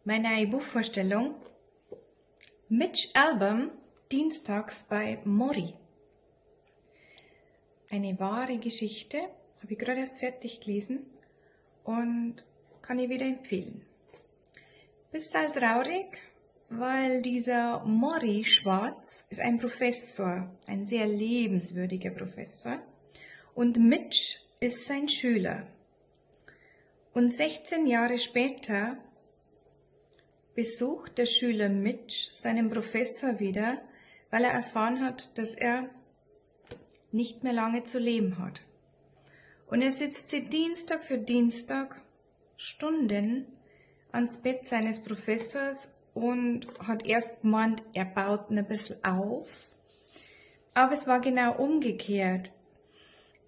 Meine neue Buchvorstellung: Mitch Albom, Dienstags bei Morrie. Eine wahre Geschichte, habe ich gerade erst fertig gelesen und kann ich wieder empfehlen. Bisserl traurig, weil dieser Morrie Schwartz ist ein Professor, ein sehr liebenswürdiger Professor, und Mitch ist sein Schüler. Und 16 Jahre später besucht der Schüler Mitch seinen Professor wieder, weil er erfahren hat, dass er nicht mehr lange zu leben hat. Und er sitzt sie Dienstag für Dienstag Stunden ans Bett seines Professors und hat erst gemeint, er baut ihn ein bisschen auf. Aber es war genau umgekehrt.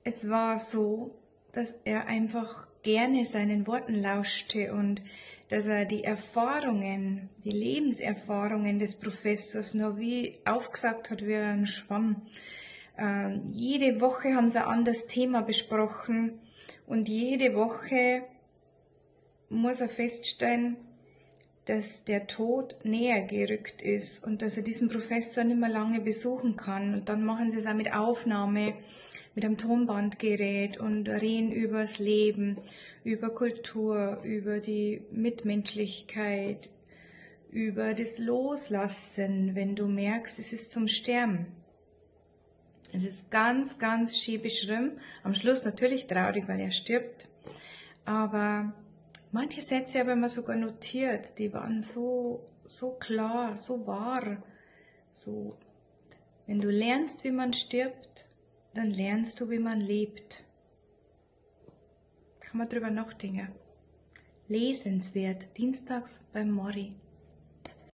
Es war so, dass er einfach gerne seinen Worten lauschte und dass er die Erfahrungen, die Lebenserfahrungen des Professors noch wie aufgesaugt hat wie ein Schwamm. Jede Woche haben sie ein anderes Thema besprochen und jede Woche muss er feststellen, dass der Tod näher gerückt ist und dass er diesen Professor nicht mehr lange besuchen kann. Und dann machen sie es auch mit Aufnahme, mit einem Tonbandgerät und reden übers Leben, über Kultur, über die Mitmenschlichkeit, über das Loslassen, wenn du merkst, es ist zum Sterben. Es ist ganz, ganz schön beschrieben. Am Schluss natürlich traurig, weil er stirbt. Aber manche Sätze habe ich mir sogar notiert, die waren so, so klar, so wahr. So, wenn du lernst, wie man stirbt, dann lernst du, wie man lebt. Kann man drüber nachdenken. Lesenswert, dienstags beim Morrie.